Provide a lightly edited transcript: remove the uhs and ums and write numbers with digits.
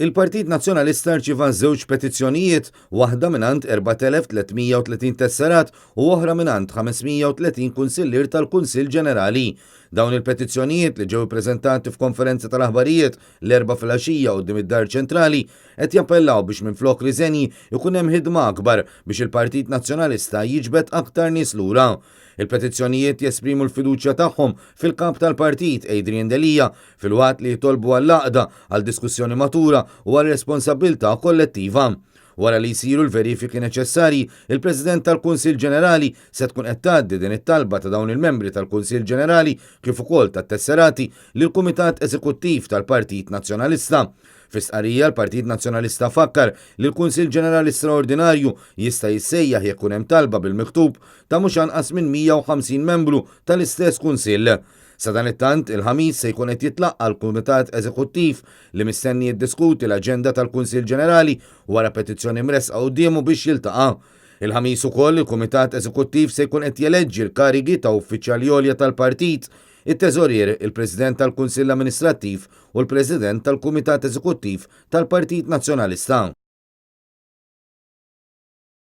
Il-Partit Nazzjonalista rċieva żewġ petizzjonijiet, waħda mingħand 4,330 tesserat u oħra mingħand 530 kunsillier tal-Kunsill Ġenerali. Dawn il-petizzjonijiet li ġew ippreżentati f'konferenza tal-aħbarijiet l-Erbgħa filgħaxija quddiem id-Dar Ċentrali qed jappellaw biex minflok riżenji jkun hemm ħidma akbar biex il-Partit Nazzjonalista jiġbed aktar nies lura. Il-petizzjonijiet jesprimu l-fiduċja tagħhom fil-Kap tal-Partit, Adrian Delia, filwaqt li jitolbu għall-għaqda, għal diskussjoni matura u għal responsabbiltà kollettiva. Wara li jsiru l-verifiki neċessarji, il-President tal-Kunsill Ġenerali se tkun qed tgħaddi din it-talba ta' dawn il-membri tal-Kunsill Ġenerali kif ukoll tat-tesserati lill-Kumitat Eżekuttiv tal-Partit Nazzjonalista. Fi stqarrija l-Partit Nazzjonalista fakkar li l-Kunsill Ġenerali Straordinarju jista' jissejjaħ jekk ikun hemm talba bil-miktub ta' mhux anqas minn 150 membru tal-istess Kunsill. Sadanittant, il-Ħamis se jkun qed jitlaqqa' l-Kumitat Eżekuttiv li mistenni jiddiskuti l-aġenda tal-Kunsill Ġenerali wara petizzjoni mressqa quddiemu biex jiltaqa'. Il-Ħamis ukoll il-Kumitat Eżekuttiv se jkun qed jeleġġi l-karigi ta' uffiċjali għolja tal-partit, it-Teżorier, il-President tal-Kunsill Amministrattiv u l-President tal-Kumitat Eżekuttiv tal-Partit Nazzjonalista.